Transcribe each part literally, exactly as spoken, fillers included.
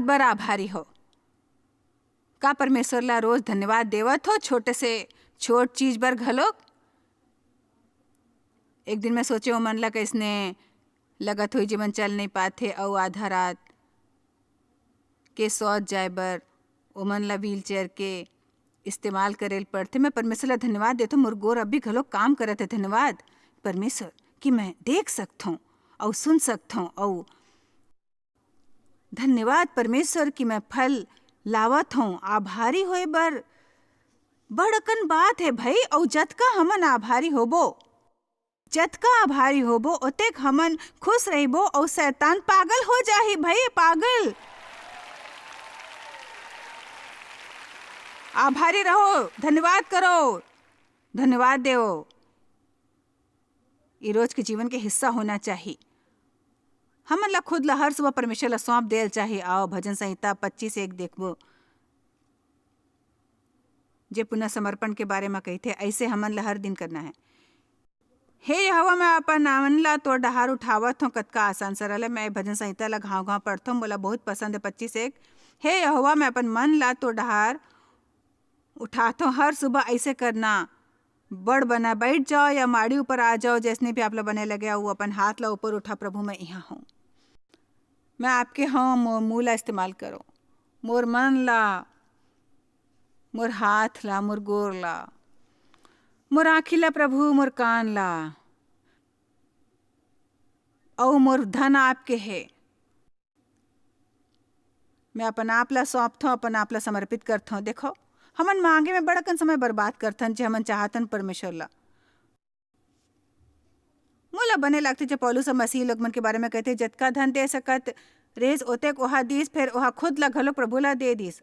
बर आभारी हो? का परमेश्वर ला रोज धन्यवाद देवत हो, छोटे से छोट चीज बर घलोक? एक दिन मैं सोचे, ओमन ला कइसने लगत होही, जेमन चल नइ पाथे अउ आधा रात के सौत जाए बर ओमन ला व्हील चेयर के इस्तेमाल करे ल पड़थे। मैं परमेश्वर ला धन्यवाद देथों, मोर गोर अभी घलोक काम करत हे। धन्यवाद परमेश्वर कि मैं देख सकथों अउ सुन सकथों अउ धन्यवाद परमेश्वर कि मैं फल लावत हूँ। आभारी होए बर बड़ अकन बात है भाई, अउ जतका हमन आभारी होबो, जतका आभारी होबो, ओतेक हमन खुश रहिबो, अउ शैतान पागल हो जाही भाई, पागल। आभारी रहो, धन्यवाद करो, धन्यवाद देवो। ये रोज के जीवन के हिस्सा होना चाहिए। हमन ला खुद ला हर सुबह परमेश्वर ला सौंप देल चाहिए। आओ, भजन संहिता पच्चीस एक देखबो, जे पुनः समर्पण के बारे में कहिथे, ऐसे हमन ला हर दिन करना है। हे यहोवा, मैं अपन नामन ला तोर डहार उठावत हूँ। कतका आसान सरल है। मैं भजन संहिता ला घाव घाव पढ़थों, मोला बहुत पसंद है। पच्चीस एक, हे यहोवा, मैं अपन मन ला तोर डहार उठाथों। हर सुबह ऐसे करना, बड़ बना, बैठ जाओ या माड़ी ऊपर आ जाओ, जैसने भी आप ला बने लगे, वो अपन हाथ ला ऊपर उठा, प्रभु मैं यहाँ हूँ, मैं आपके हूँ, मोर मुँह ला इस्तेमाल करो, मोर मन ला, मोर हाथ ला, मोर गोर ला, मोर आँखी ला प्रभु, मोर कान ला, अउ मोर धन आपके हे। मैं अपन आप ला सौंपथों, अपन आप ला समर्पित करथों। देखो, हमन मांगे में बड़ अकन समय बर्बाद करथन, जे हमन चाहथन परमेश्वर ला। मोला बने लागथे, जब पौलुस ह मसीही लोग मन के बारे में कहथे, "जतका धन दे सकत रेस, ओतेक ओहा दीस, फेर ओहा खुद ला घलो प्रभु ला दे दीस।"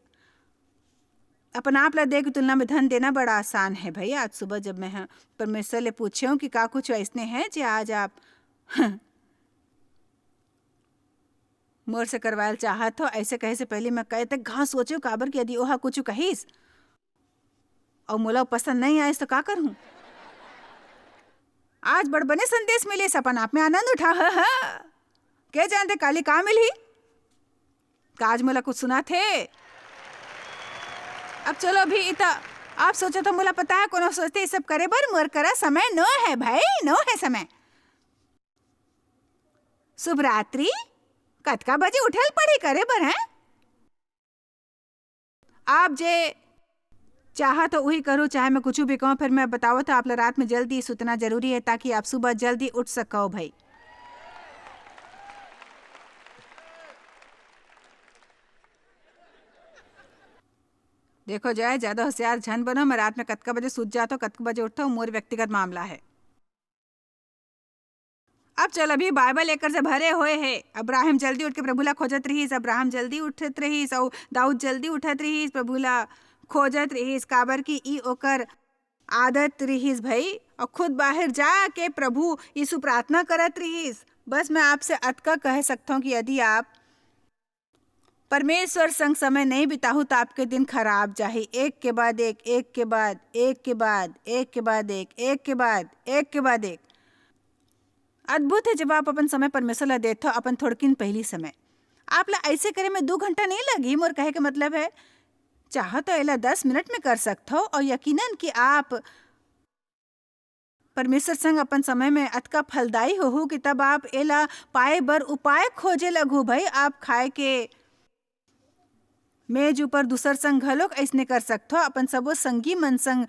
अपन आप ला दे के तुलना में धन देना बड़ा आसान है भई। आज सुबह जब मैं ह परमेश्वर ले पूछे हूँ कि का कुछ ऐसने है जे आज आप मोर से करवायल चाहत हो, ऐसे कहे से पहले मैं कहे तक घाव सोचे हूँ, काबर कि यदि ओहा कुछ कहिस अउ मोला पसंद नहीं आइस तो का करहूँ? आज बड़ बने संदेश मिलिस, अपन आप में आनंद उठा। ह, ह। के जानते काली का मिलही? का आज मोला कुछ सुनाथे? अब चलो अभी इता, आप सोचो तो मोला पता है, कोनो सोचते ये सब करे बर मोर करा समय नो है भाई, नो है समय। शुभ रात्रि। कतका बजे उठल पड़ी करे बर, हैं? आप जे चाहत हो उही करो, चाहे मैं कुछ भी कहूँ, फिर मैं बतावत हूँ, आप ला रात में जल्दी सुतना जरूरी है, ताकि आप सुबह जल्दी उठ सको भाई। देखो जय, ज्यादा होशियार झन बनो, मैं रात में कतका बजे सूत जाता हूँ, कतका बजे उठता हूँ, मोर व्यक्तिगत मामला है। अब चल, अभी बाइबल एकर से भरे होए हे। अब्राहम जल्दी उठ के प्रभु ला खोजत रहिस, अब्राहम जल्दी उठत रहिस, अउ दाऊद जल्दी उठत रहिस, प्रभु ला खोजत रहिस, काबर कि ई ओकर आदत रहिस भई। अउ खुद बाहर जाके प्रभु यीशु प्रार्थना करत रहिस। बस मैं आपसे अतका कह सकथौं कि यदि आप परमेश्वर संग समय नहीं बिताहू, त आपके दिन खराब जाही। एक के बाद एक, एक के बाद, एक के बाद, एक के बाद एक, एक के बाद एक, एक के बाद एक। अद्भुत है, जब आप अपन समय परमेश्वर ला देथो, अपन थोड़किन पहली समय। आप ला ऐसे करे में दू घंटा नहीं लगही। मोर कहे के मतलब है, चाहो तो एला दस मिनट में कर सकथो, और यकीनन कि आप परमेश्वर संग अपन समय में अतका फलदायी होहू कि तब आप एला पाए बर उपाय खोजे लगहू। भाई, आप खाए के मेज ऊपर दूसर संग घलोक अइसने कर सकथो। अपन सबो संगी मन संग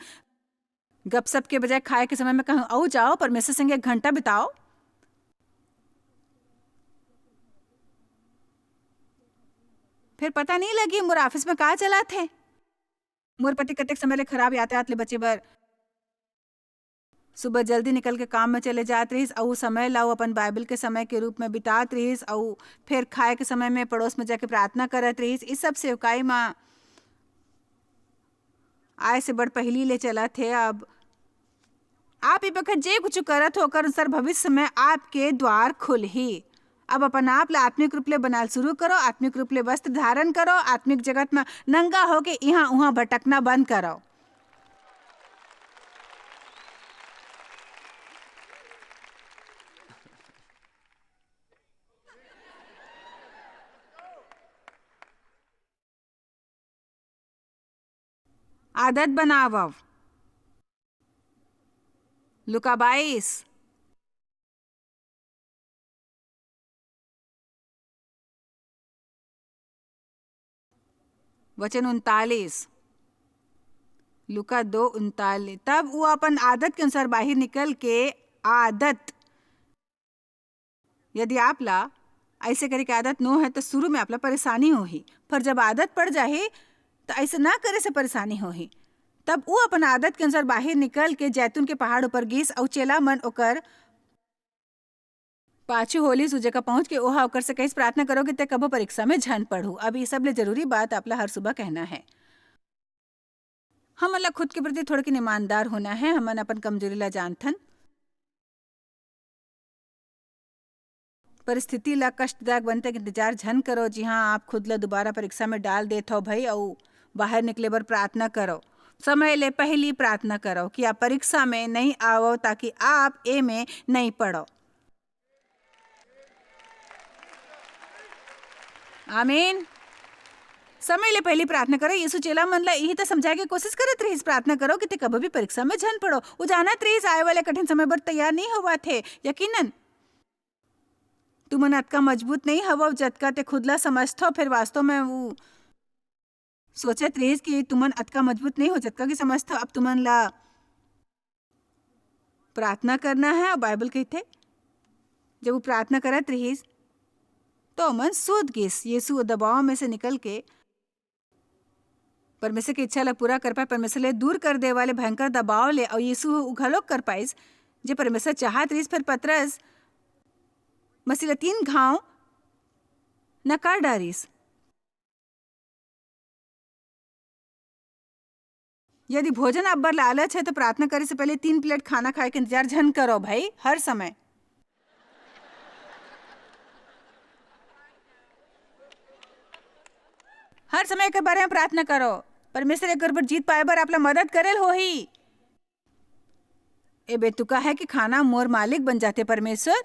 गपशप के बजाय खाए के समय में कहूँ, "अऊ जाओ, परमेश्वर संग एक घंटा बिताओ।" फिर पता नहीं लगी मोर ऑफिस में का चलत हे। मोर पति कतेक समय ले खराब यातायात ले बचे बर सुबह जल्दी निकल के काम में चले जात रहिस, अउ समय ला वो अपन बाइबल के समय के रूप में बितात रहिस, अउ फिर खाए के समय में पड़ोस में जाके प्रार्थना करत रहिस। इस सब सेवकाई मा आए से बड़ पहिली ले चलत हे। अब आप ये बखत जे कुछ करत हो, ओकर अनुसार भविष्य में आपके द्वार खुलही। अब अपन आप ला आत्मिक रूप ले बनाल शुरू करो, आत्मिक रूप ले वस्त्र धारण करो, आत्मिक जगत में नंगा होके इहाँ उहाँ भटकना बंद करो। आदत बनावव। लूका बाईस, वचन उनतालीस, लूका दो उनतालीस। तब वो अपन आदत के अनुसार बाहिर निकल के, आदत, यदि आप ला ऐसे करे के आदत नो है, तो शुरू में आप ला परेशानी होही, पर जब आदत पड़ जाही, तो ऐसे ना करे से परेशानी होही। तब वो अपन आदत के अनुसार बाहिर निकल के जैतून के पहाड़ ऊपर गिस, अउ चेला मन ओकर पाछू होलिस। उ जगह पहुंच के ओहा ओकर से कहिस, "प्रार्थना करो कि ते कबो परीक्षा में झन पड़हू।" अब ये सब ले जरूरी बात आप ला हर सुबह कहना है। हमन ला खुद के प्रति थोड़किन ईमानदार होना है। हमन अपन कमजोरी ला जानथन, परिस्थिति ला कष्टदायक बनते के इंतजार झन करो। जी हाँ, आप खुद ला दोबारा परीक्षा में डाल देत हो भाई, अउ बाहर निकले बर प्रार्थना करो। समय ले पहली प्रार्थना करो कि आप परीक्षा में नहीं आवो, ताकि आप ए में नहीं पड़ो। आमीन। समय ले पहली प्रार्थना करो। यीशु चेला मन ला यही तो समझाए के कोशिश करत रहिस, "प्रार्थना करो कि ते कभी भी परीक्षा में झन पड़ो।" वो जानत रहिस आए वाले कठिन समय बर तैयार नहीं होवा थे। यकीनन तुमन अतका मजबूत नहीं हवव, जतका ते खुद ला समझथव। फिर वास्तव में वो सोचत रहिस कि तुमन अतका मजबूत नहीं हो, जतका कि समझथव। अब तुमन ला प्रार्थना करना है। बाइबल कहथे, जब वो प्रार्थना करत रहिस, तो मन सूत गिस। यीशु वो दबाव में से निकल के परमेश्वर के इच्छा ला पूरा कर पाए, परमेश्वर ले दूर कर दे वाले भयंकर दबाव ले, अउ यीशु ह उ घलोक कर पाइस, जे परमेश्वर चाहत रहिस। फिर पतरस मसीह ला तीन घाव नकार डारिस। यदि भोजन अब्बर लालच है, तो प्रार्थना करे से पहले तीन प्लेट खाना खाए के इंतजार झन करो भाई। हर समय, हर समय एकर बारे में प्रार्थना करो। परमेश्वर एकर पर जीत पाए बर आप ला मदद करेल होही। ए बेतुका है कि खाना मोर मालिक बन जाथे परमेश्वर।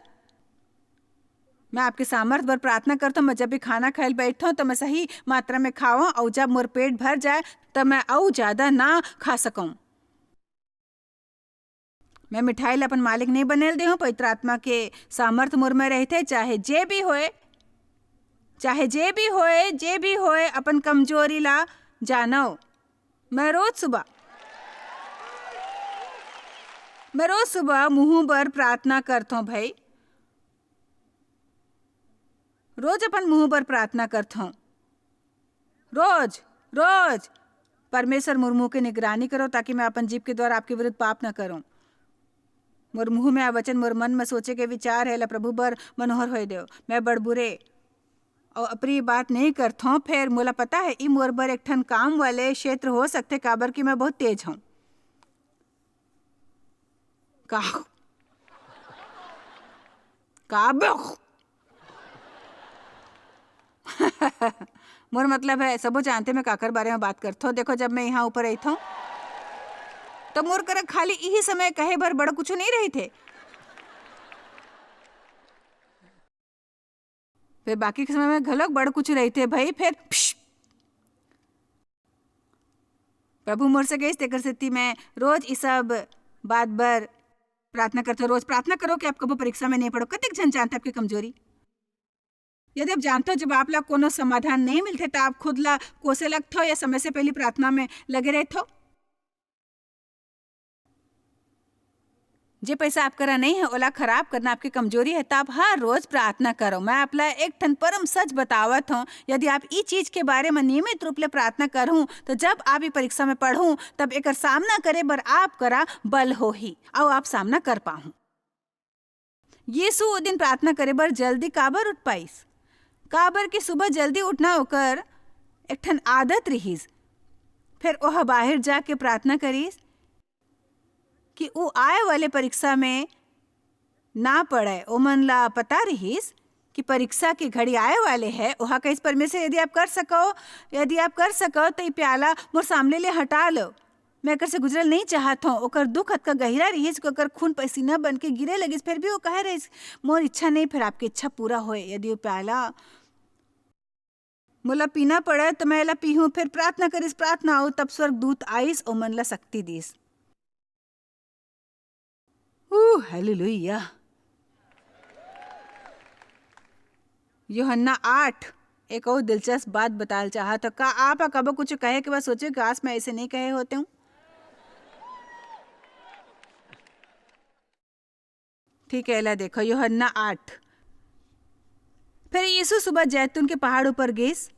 मैं आपके सामर्थ बर प्रार्थना करथौं। मैं जब भी खाना खाए ल बैठथौं, तो मैं सही मात्रा में खावं, अउ जब मोर पेट भर जाए, तब मैं अउ ज्यादा ना खा सकौं। मैं मिठाई ला अपन मालिक नहीं बने ल देहूं। पवित्र आत्मा के सामर्थ मोर में रहिथे, चाहे जे भी होए, चाहे जे भी होए, जे भी होए, अपन कमजोरी ला जानव। मैं रोज सुबह, मैं रोज सुबह मुंह बर प्रार्थना करथौं भाई, रोज अपन मुंह बर प्रार्थना करथौं, रोज, रोज। परमेश्वर, मोर मुंह के निगरानी करो, ताकि मैं अपन जीभ के द्वारा आपके विरुद्ध पाप न करूं। मोर मुंह में आए वचन, मोर मन में सोचे के विचार है, ला प्रभु बर मनोहर होए देव। मैं बड़बुरे अउ अप्रिय बात नहीं करथौं, फेर मोला पता है, ई मोर बर एक ठन काम वाले क्षेत्र हो सकथे, काबर कि मैं बहुत तेज हौं। का? का बे? मोर मतलब है, सबो जानथे मैं काकर बारे में बात करथौं। देखो, जब मैं यहाँ ऊपर रहिथौं, तो मोर करा खाली इही समय कहे बर बड़ कुछ नहीं रहिथे। फिर बाकी के समय में घलोक बड़ कुछ रहिथे भाई। फिर प्श! प्रभु मोर से कहिस, तेकर सेती मैं रोज ई सब बात बर प्रार्थना करथौं। रोज प्रार्थना करो कि आप कबो परीक्षा में नहीं पड़ो। कतेक झन जानथे आपकी कमजोरी? यदि आप जानथव, जब आप ला कोनो समाधान नहीं मिलथे, त आप खुद ला कोसे लगथव या समय से पहले प्रार्थना में लगे रहथव? जे पैसा आप करा नहीं है, ओला खराब करना आपकी कमजोरी है, त आप हर रोज प्रार्थना करो। मैं आप ला एक ठन परम सच बतावत हौं, यदि आप ई चीज के बारे में नियमित रूप ले प्रार्थना करहू, तो जब आप ई परीक्षा में पढ़हू, तब एकर सामना करे बर आप करा बल होही, अउ आप सामना कर पाहू। यीशु ओ दिन प्रार्थना करे बर जल्दी काबर उठ पाइस? काबर कि सुबह जल्दी उठना ओकर एक ठन आदत रिहिस। फेर ओह बाहिर जाके प्रार्थना करिस कि ऊ आए वाले परीक्षा में ना पड़य। ओमन ला पता रिहिस कि परीक्षा के घड़ी आए वाले है। ओहा कहिस, "परमेश्वर, यदि आप कर सको, यदि आप कर सको, तो ई प्याला मोर सामने ले हटा लो। मैं एकर से गुजरल नहीं चाहत हूँ।" ओकर दुख अतका गहिरा रिहिस कि ओकर खून पसीना बन के गिरे लगिस। फिर भी वो कहे रहिस, "मोर इच्छा नहीं, फिर आपकी इच्छा पूरा होए।" यदि वो प्याला मोला पीना पड़े, त मैं एला पीहूं। फिर प्रार्थना करिस, प्रार्थना, अऊ तब स्वर्गदूत आइस, ओमन ला शक्ति दीस। ऊ, हालेलुया। यूहन्ना आठ, एक अऊ दिलचस्प बात बताल चाहत हूं। का आप ह कबो कुछ कहे के बाद सोचे, "काश, मैं ऐसे नहीं कहे होते हूँ"? ठीक है, एला देखो, यूहन्ना आठ। फिर यीशु सुबह जैतून के पहाड़ ऊपर गिस।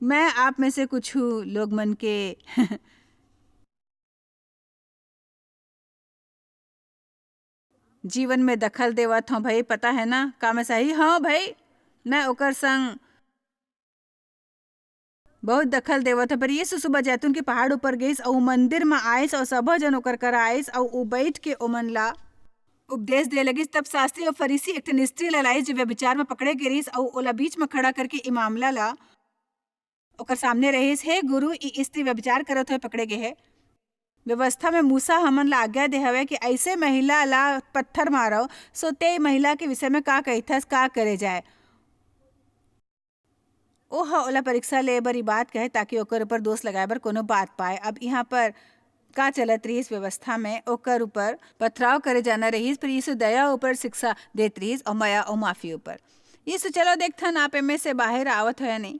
मैं आप में से कुछ लोग मन के जीवन में दखल देवत हूँ भाई, पता है ना, का मैं सही हूँ भाई? मैं ओकर संग बहुत दखल देवत हूँ। पर यीशु सुबह जैतून के पहाड़ ऊपर गईस, अऊ मंदिर म आइस, अऊ सबो जन ओकर करा आइस, अऊ ऊ बैठ के ओमन ला उपदेश दे लगिस। तब शास्त्री अऊ फरीसी एक ठन स्त्री ला लाइस, जो व्यभिचार म पकड़े गे रहिस, अऊ ओला बीच म खड़ा करके ई मामला ला ओकर सामने रहिस, "हे गुरु, ई स्त्री व्यभिचार करत हुए पकड़े गे हे। व्यवस्था में मूसा हमन ला आज्ञा दे हवे कि ऐसे महिला ला पत्थर मारो, सो ते ई महिला के विषय में का कहिथस, का करे जाए?" ओह ओला परीक्षा ले बर ई बात कहे, ताकि ओकर ऊपर दोष लगाए बर कोनो बात पाए। अब यहाँ पर का चलत रहिस व्यवस्था में, ओकर ऊपर पथराव करे जाना रहिस, पर यीशु दया ऊपर शिक्षा देत रहिस, और मया और माफी ऊपर। यीशु, चलो देखथन, आप एमे से बाहर आवत हो या नहीं।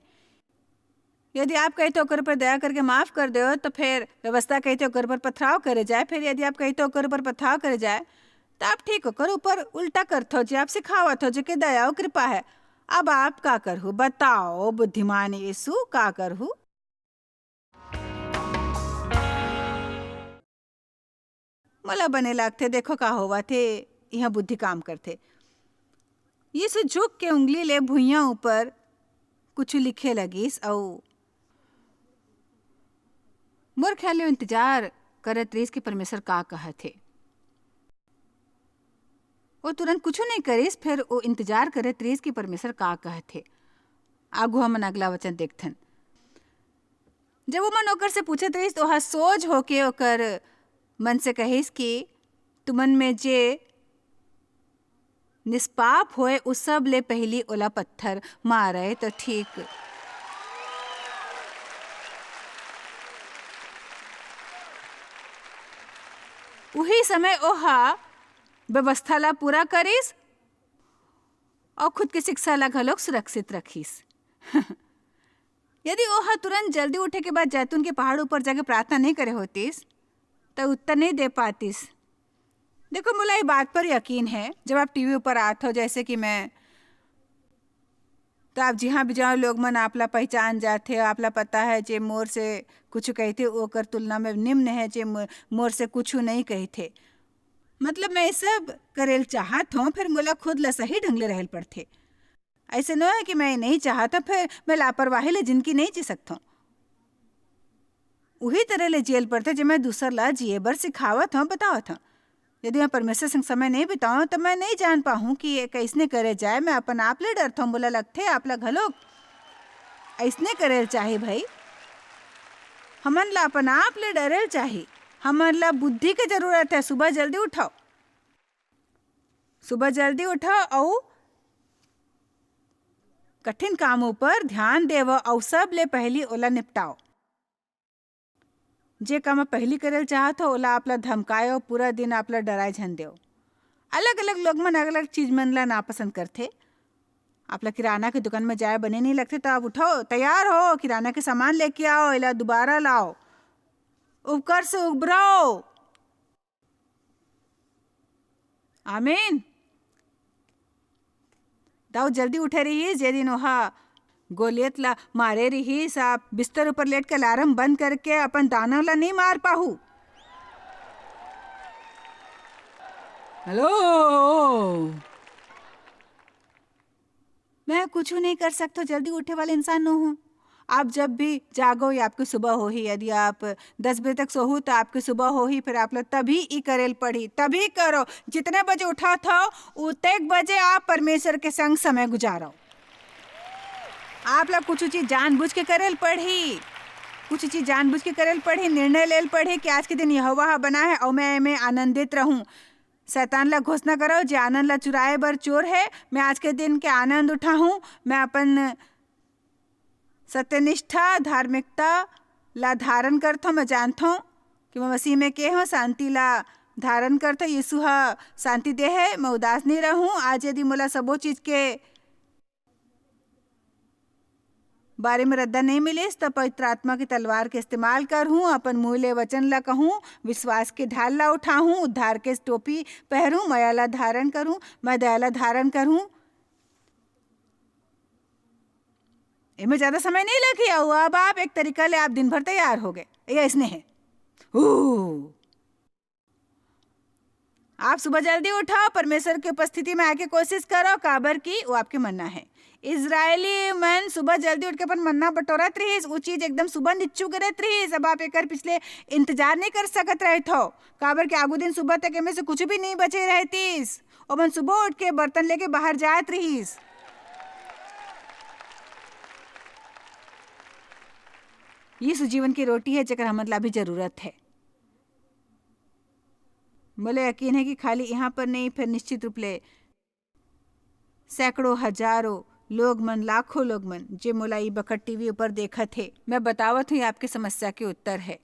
यदि आप कहिथे ओकर ऊपर दया करके माफ कर देव, तो फिर व्यवस्था कहिथे ओकर ऊपर पथराव करे जाए। फिर यदि आप कहिथे ओकर ऊपर पथराव करे जाए, तो आप ठीक ओकर ऊपर उल्टा करथो, जे आप सिखावत हो, जे के दया और कृपा है। अब आप का करहु? बताओ बुद्धिमान यीशु, का करहु? मोला बने लागथे, देखो का होवत हे, इहाँ बुद्धि काम करथे। यीशु झुक के उंगली ले भुइयां ऊपर कुछु लिखे लगिस अऊ मोर ख्याल ले इंतजार करत रहिस कि परमेसर का कहत हे। वो तुरंत कुछु नइं करिस, फेर वो इंतजार करत रहिस कि परमेसर का कहत हे। आगू हमन अगला वचन देखथन। जब ओमन ओकर से पूछत रहिस, त ओह सोझ होके ओकर मन से कहिस कि तुमन में जे निष्पाप होय, उ सब ले पहिली ओला पत्थर मारय। त ठीक उही समय ओह व्यवस्था ला पूरा करिस अऊ खुद के शिक्षा ला घलोक सुरक्षित रखिस। यदि ओह तुरंत जल्दी उठे के बाद जैतून के पहाड़ ऊपर जाके प्रार्थना नहीं करे होतिस, त उत्तर नहीं दे पातिस। देखो, मोला ये बात पर यकीन है, जब आप टीवी ऊपर आत हो, जैसे कि मैं, तो आप जिहाँ भी जाओ, लोग मन आप ला पहचान जाथे, आप ला पता है, जे मोर से कुछ कहथे, ओकर तुलना में निम्न है, जे मो-, मोर से कुछ नहीं कहथे। मतलब, मैं ये सब करेल चाहत हूँ, फिर मोला खुद ला सही ढंग ले रहल पड़थे। ऐसे नो है कि मैं नहीं चाहत हूँ, फिर मैं लापरवाही ले जिंदगी नहीं जी सकत हूँ। उही तरह ले जियल पड़थे, जे मैं दूसर ला जिए बर सिखावत हूँ, बतावत हूँ। यदि मैं परमेसर संग समय नहीं बिताऊँ, त मैं नहीं जान पाहूँ कि ये कइसने करे जाए। मैं अपन आप ले डरत हूँ, मोला लगथे, आप ला घलोक अइसने करेल चाही, भाई। हमन ला अपन आप ले डरेल चाही। हमन ला बुद्धि के जरूरत है। सुबह जल्दी उठव, सुबह जल्दी उठव अऊ कठिन काम ऊपर ध्यान देव अऊ सब ले पहिली ओला निपटाव। जे काम आप पहिली करेल चाहत हो, ओला आप ला धमकाय अऊ पूरा दिन आप ला डराय झन देव। अलग-अलग लोग मन अलग-अलग चीज मन ला नापसंद करथे। आप ला किराना के दुकान में जाय बने नहीं लगथे, त आप उठव, तैयार हो, किराना के सामान लेके आओ, एला दोबारा लाओ, उपकर से उबरव। आमीन। दाऊद जल्दी उठे रिहिस, जे दिन ओहा गोलियत ला मारे रिहिस। आप बिस्तर ऊपर लेट के अलार्म बंद करके अपन दानव ला नहीं मार पाहू। हेलो, मैं कुछ नहीं कर सकता, जल्दी उठे वाले इंसान नो हूँ। आप जब भी जागो, ये आपकी सुबह होही। यदि आप दस बजे तक सोहू, तो आपकी सुबह होही। फिर आप लोग तभी ई करेल पड़ी, तभी करो। जितने बजे उठा था, उतेक बजे आप परमेश्वर के संग समय गुजारो। आप लोग कुछ चीज जानबूझ के करेल पड़ी, कुछ चीज जानबूझ के करेल पड़ी, निर्णय लेल पड़ी कि आज के दिन यहोवा ह बना है और मैं एमे आनंदित रहूं। शैतान ला घोषणा करो, जे आनंद ला चुराए बर चोर है, मैं आज के दिन के आनंद उठाहूं, मैं अपन सत्यनिष्ठा, धार्मिकता ला धारण करथों। मैं जानथों कि मैं मसीह में के हूँ, शांति ला धारण करथों। यीशु ह शांति दे है, मैं उदास नहीं रहूँ। आज यदि मोला सबो चीज के बारे में रद्दा नहीं मिलिस, त पवित्र आत्मा के तलवार के इस्तेमाल करहूँ, अपन मुंह ले वचन ला कहूँ, विश्वास के ढाल ला उठाहूँ, उद्धार के टोपी पहरूँ, मया ला धारण करहूँ, मैं दया ला धारण करहूँ। एमे ज्यादा समय नहीं लगे, अउ अब आप एक तरीका ले आप दिन भर तैयार हो गए। ये इसने है। ऊ। आप सुबह जल्दी उठो, परमेश्वर की उपस्थिति में आके कोशिश करो, काबर कि वो आपके मन्ना है। इजरायली मन सुबह जल्दी उठ के अपन मन्ना बटोरत रहिस, वो चीज एकदम सुबह निच्चू गिरत रहिस। अब आप एकर पिछले इंतजार नहीं कर सकत रहे थो, काबर कि आगू दिन सुबह तक एमे से कुछ भी नहीं बचे रहतीस। ओमन सुबह उठ के बर्तन लेके बाहर जात रहिस। यीशु जीवन की रोटी है, जेकर हमन ला भी जरूरत है। मोला यकीन है कि खाली यहाँ पर नहीं, फिर निश्चित रूप ले सैकड़ों, हजारों लोग मन, लाखों लोग मन, जे मोला ई बखत टीवी ऊपर देखत हे, मैं बतावत हूँ, ये आपके समस्या के उत्तर है।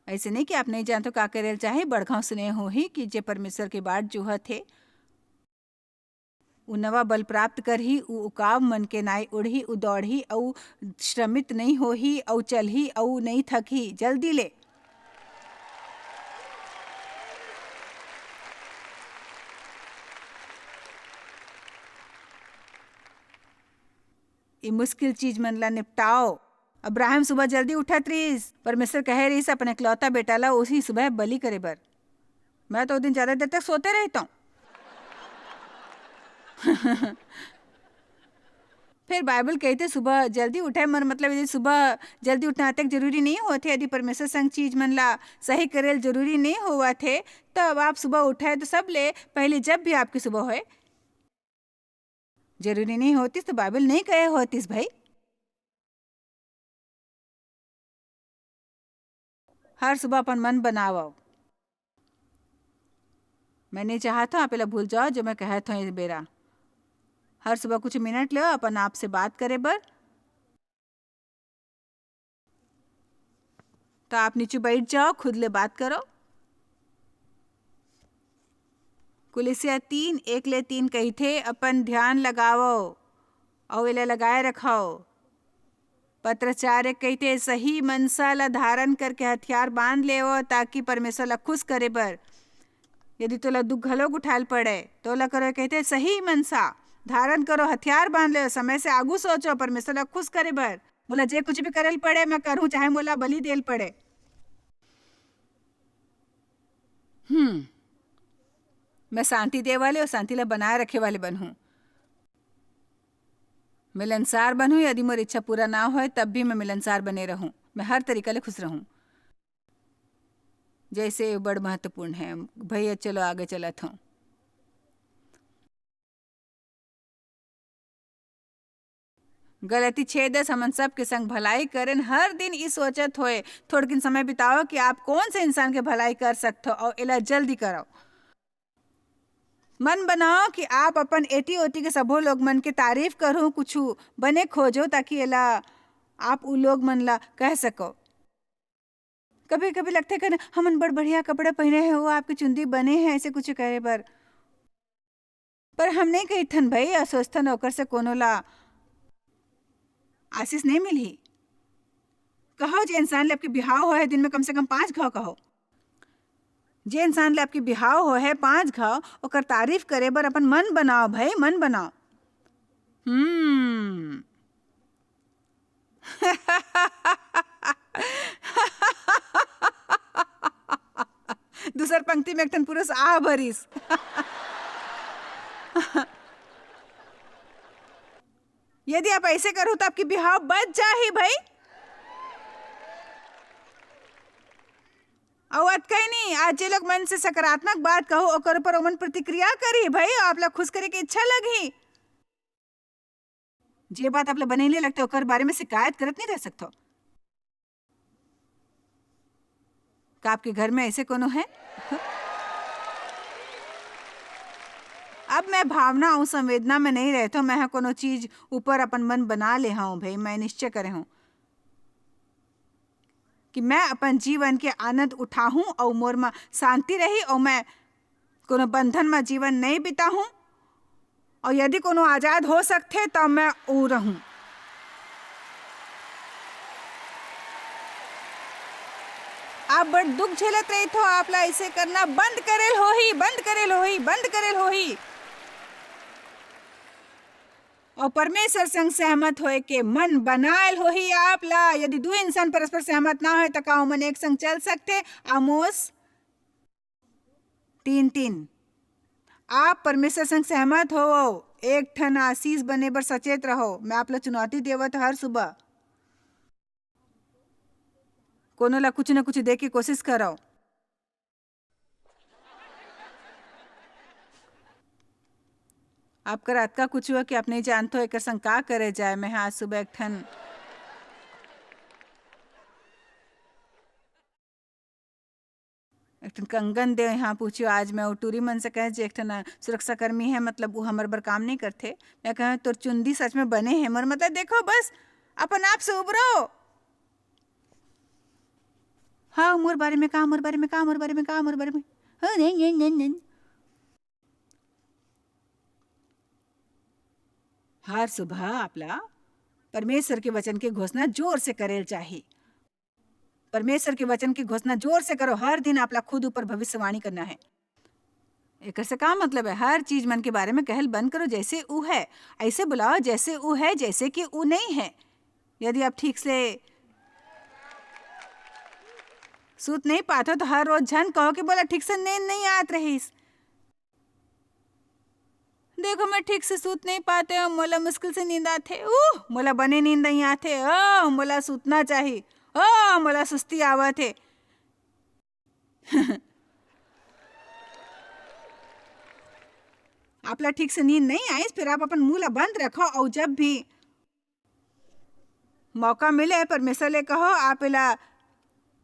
ऐसे नहीं कि आप नहीं जानते का करे ल चाहे, बड़खा सुने होही कि जे परमेश्वर के बाट जोहत हे, उ नवा बल प्राप्त करही, उ उकाब मन के नाई उड़ही, उ दौड़ही, अउ श्रमित नहीं होही, अउ चलही, अउ नहीं थकही। जल्दी ले। ये मुश्किल चीज मन ला निपटाओ। अब्राहम सुबह जल्दी उठत रहिस। परमेश्वर कहे रहिस अपन एकलौता बेटा ला उसी सुबह बलि करे बर। मैं तो ओ दिन ज्यादा देर तक सोते रहता हूँ। फिर बाइबल कहते सुबह जल्दी उठे, मर मतलब यदि सुबह जल्दी उठना अतेक जरूरी नहीं होते, यदि परमेश्वर संग चीज मन ला सही करेल जरूरी नहीं होवत हे, तब आप सुबह उठे तो सब ले पहले जब भी आपकी सुबह होए, जरूरी नहीं होतिस तो बाइबल नहीं कहे होतिस भाई। हर सुबह अपन मन बनावव। मैं नहीं चाहत हूँ आप एला भूल जाओ जो मैं कहत हूँ ये बेरा। हर सुबह कुछ मिनट लो अपन आप से बात करे बर। तो आप नीचे बैठ जाओ, खुद ले बात करो। कुलिसिया तीन, एक ले तीन कहिथे, अपन ध्यान लगावो अउ एला लगाए रखो। पत्राचार एक कहिथे, सही मनसा ला धारण करके हथियार बांध लेवो, ताकि परमेश्वर ला खुश करे बर। यदि तोला दुख घलोक उठाए ल पड़े, तोला करो, कहिथे, सही मनसा धारण करो, हथियार बांध लेवो, समय से आगू सोचो, परमेश्वर ला खुश करे बर। मोला जे कुछ भी करे ल पड़े, मैं करहूं, चाहे मोला बलि दे ल पड़े। हम्म, मैं शांति दे वाले अउ शांति ला बनाए रखे वाले बनहूं। मिलनसार बनहूं, यदि मोर इच्छा पूरा ना होए, तब भी मैं मिलनसार बने रहूं। मैं हर तरीका ले खुश रहूं। जैसे ये बड़ महत्वपूर्ण है। भैया, चलो आगे चलत हूं। गलती छह दस, हमन सबके संग भलाई करेन। हर दिन ई सोचत होए थोड़किन समय बिताओ कि आप कौन से इंसान के भलाई कर सकथो अउ एला जल्दी करो। मन बनाओ कि आप अपन एती ओती के सबो लोग मन के तारीफ करो, कुछु बने खोजो, ताकि एला आप उ लोग मन ला कह सको। कभी-कभी लगथे कि हमन बड़ बढ़िया कपड़ा पहिरे हे, वो आपके चुंदी बने हे, ऐसे कुछ करे बर। पर हम नहीं कहिथन भई, असोचथन ओकर से कोनो ला आशीष नहीं मिलही। कहो, जे इंसान ले आपके बिहाव होए हे, दिन में कम से कम पांच घाव कहो। जे इंसान ले आपके बिहाव होए हे पांच घाव, ओकर तारीफ करे बर अपन मन बनाओ भई, मन बनाओ। हम्म। दूसर पंक्ति में एक ठन पुरुष आह भरिस। यदि आप ऐसे करो तो आपके बिहाव बच जाही भई। अउ अतकई नहीं, आज जे लोग मन से सकारात्मक बात कहो, ओकर ऊपर ओमन प्रतिक्रिया करी भई, आप ला खुश करे के इच्छा लगही। जे बात आप ला बने नहीं लगते, ओकर बारे में शिकायत करत नहीं रह सकथो। का आपके घर में ऐसे कोनो है? मैं भावना अउ संवेदना में नहीं रहत हूँ, मैं ह कोनो चीज ऊपर अपन मन बना ले हूँ भाई, मैं निश्चय करे हूँ कि मैं अपन जीवन के आनंद उठाहूँ अउ मोर म शांति रही अउ मैं कोनो बंधन म जीवन नहीं बिताहूँ। अउ यदि कोनो आजाद हो सकथे, त मैं ऊ रहूँ। आप बड़ दुख झेलत रहिथो, आप ला ऐसे करना बंद करेल होही, बंद करेल होही, बंद करेल होही। अउ परमेश्वर संग सहमत होए के मन बनायल होही आप ला। यदि दू इंसान परस्पर सहमत ना होए, त का ओमन एक संग चल सकथे? आमोस तीन तीन। आप परमेश्वर संग सहमत हो, एक ठन आशीष बने बर सचेत रहो। मैं आप ला चुनौती देवत हर सुबह कोनो ला कुछ न कुछ दे के कोशिश करो। आपकर अतका कुछ हुआ कि आप नहीं जानते हो एकर संग का करे जाए। मैं हाँ सुबह एक ठन एक ठन कंगन दे यहाँ पूछियो। आज मैं वो टूरी मन से कहे जे एक ठन सुरक्षा कर्मी है, मतलब वो हमर बर काम नहीं करथे। मैं कहे तोर चुंदी सच में बने है मोर, मतलब देखो बस अपन आप से उबरो। हाँ मोर बारे में का, मोर बारे में का, मोर बारे में का, मोर बारे में हाँ नहीं नहीं नहीं नहीं। हर सुबह आपला परमेश्वर के वचन के घोषणा जोर से करेल चाही। परमेश्वर के वचन की घोषणा जोर से करो। हर दिन आपला खुद ऊपर भविष्यवाणी करना है। एकर से का मतलब है? हर चीज मन के बारे में कहल बंद करो, जैसे ऊ है। ऐसे बुलाओ जैसे ऊ है, जैसे कि ऊ नहीं है। यदि आप ठीक से सूत नहीं पाते हो, तो हर रोज झन कहो कि बोला ठीक से नींद नहीं आत रहीस। देखो, मैं ठीक से सूत नहीं पाते हो, मोला मुश्किल से नींद आथे। ऊह, मोला बने नींद नहीं आथे। ओह, मोला सूतना चाही। ओह, मोला सुस्ती आवत हे। आपला ठीक से नींद नहीं आइस, फिर आप अपन मुंह ला बंद रखो और जब भी मौका मिले, परमेश्वर ले कहो, आप एला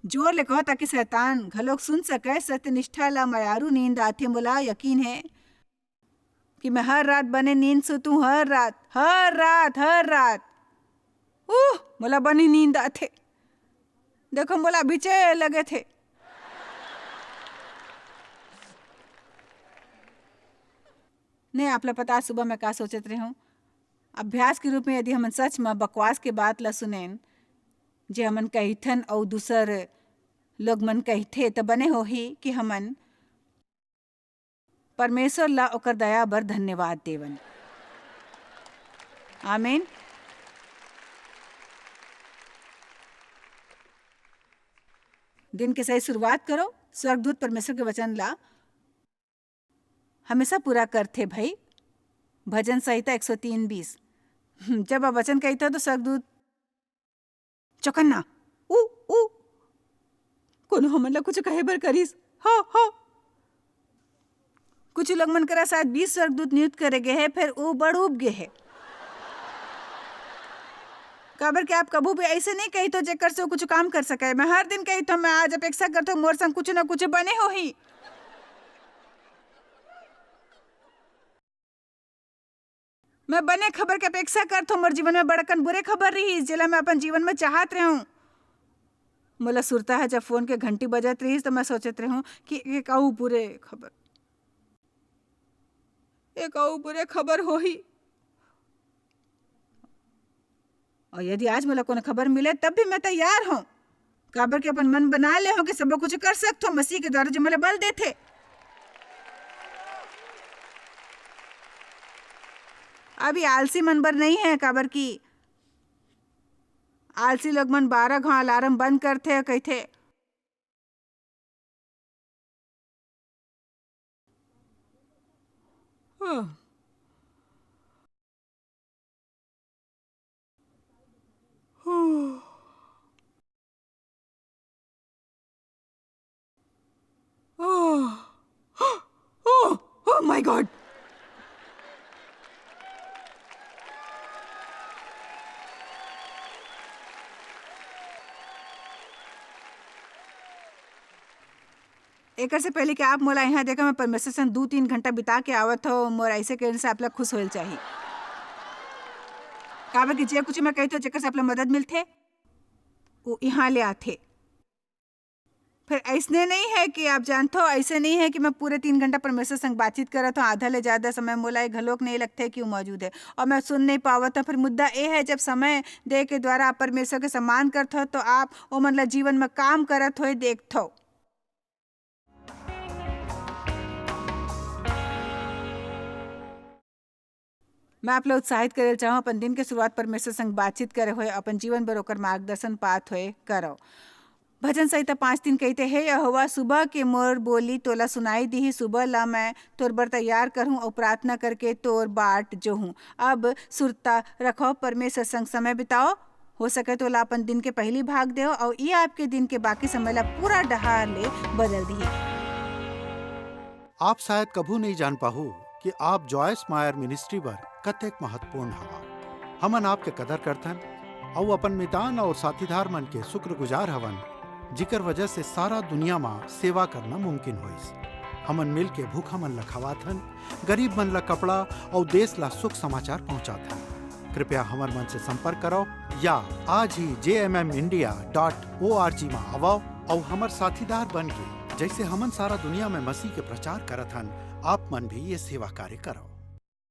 जोर ले कहो, ताकि शैतान घलोक सुन सके। सत्यनिष्ठा ला मयारू नींद आथे। मोला यकीन है कि मैं हर रात बने नींद सुतूं, हर रात, हर रात, हर रात। उह, मोला बने नींद आथे। देखो, मोला अभी चे लगे थे। नहीं, आप ला पता, सुबह मैं का सोचत रहे हूँ? अभ्यास के रूप में यदि हमन सच में बकवास के बात ला सुनेन, जे हमन कहिथन अउ दूसर लोग मन कहिथे, त बने होही कि हमन परमेश्वर ला ओकर दया बर धन्यवाद देवन। आमीन। दिन के सही शुरुआत करो। स्वर्गदूत परमेश्वर के वचन ला हमेशा पूरा करथे भाई। भजन संहिता एक सौ तीन बीस। जब आप वचन कहिथे तो स्वर्गदूत चौकन्ना, ऊ, ऊ, कोनो हमन ला कुछ कहे बर करिस। हो, हो। कुछ लोग मन करा शायद बीस स्वर्गदूत नियुक्त करे गे हे, फिर ऊ बड़ उब गे हे। काबर के आप कभू भी ऐसे नहीं कही तो जेकर से वो कुछ काम कर सके। मैं हर दिन कही तो मैं आज अपेक्षा करथो मोर संग कुछ ना कुछ बने होही। मैं बने खबर के अपेक्षा करथो। मोर जीवन में बड़कन बुरे खबर रहीस, जेला मैं अपन जीवन में चाहत रहूं। मोला सुरता है, जब फोन के घंटी बजत रहीस, तो मैं सोचत रहूं कि एक अऊ बुरे खबर, एक अऊ बुरे खबर होही। और यदि आज मोला कोनो खबर मिले, तब भी मैं तैयार हूँ, काबर के अपन मन बना ले हूँ कि सब कुछ कर सकथो मसीह के द्वारा जो मोला बल देथे। अभी आलसी मन बर नहीं है, काबर की आलसी लोग मन बारह घाव अलार्म बंद करथे और कहथे, हाँ। Oh, oh, oh my God! एकर से पहले कि आप मोला यहाँ देखा, मैं परमेश्वर संग दू तीन घंटा बिता के आवत हो, मोर ऐसे कहने से आप ला खुश होल चाही। काबर कि जे कुछ मैं कहत हो, जेकर से आप ला मदद मिलथे, वो यहाँ ले आथे। फिर ऐसने नहीं है कि आप जानत हो, ऐसे नहीं है कि मैं पूरे तीन घंटा परमेश्वर संग बातचीत करत हो, आधा ले ज्यादा समय मोला ये घलोक नहीं लगथे कि वो मौजूद है और मैं सुन नहीं पावत हो। फिर मुद्दा ये है, जब समय दे के द्वारा आप परमेश्वर के सम्मान करत हो, तो आप ओमन ला जीवन में काम करत होए देखत हो। मैं आप ला उत्साहित करे चाहूँ, अपन दिन के शुरुआत परमेश्वर संग बातचीत करे हुए, अपन जीवन बर ओकर मार्गदर्शन पात हुए करो। भजन संहिता पाँच तीन कहते, "हे यहोवा, सुबह के मोर बोली तोला सुनाई दीही, सुबह ला मैं तोर बर तैयार करहूँ और प्रार्थना करके तोर बाट जोहूँ।" अब सुरता रखो, परमेश्वर संग समय बिताओ। हो सके तो ला अपन दिन के पहली भाग देव और ये आपके दिन के बाकी समय ला पूरा डहार ले बदल दीही। आप शायद कभू नहीं जान पाहू कि आप जॉयस मायर मिनिस्ट्री बर कतेक महत्वपूर्ण हवा। हमन आपके कदर करथन अउ अपन मितान और साथीदार मन के शुक्रगुजार हवन, जिकर वजह से सारा दुनिया मा सेवा करना मुमकिन होइस। हमन मिल के भूखा मन ला खवाथन, गरीब मन ला कपड़ा अउ देश ला सुख समाचार पहुंचाथन। कृपया हमर मन से संपर्क करो या आज ही J M M India dot O R G मा आवो अउ हमर साथीदार बन के, जैसे हमन सारा दुनिया में मसीह के प्रचार करत हन, आप मन भी ये सेवा कार्य करो।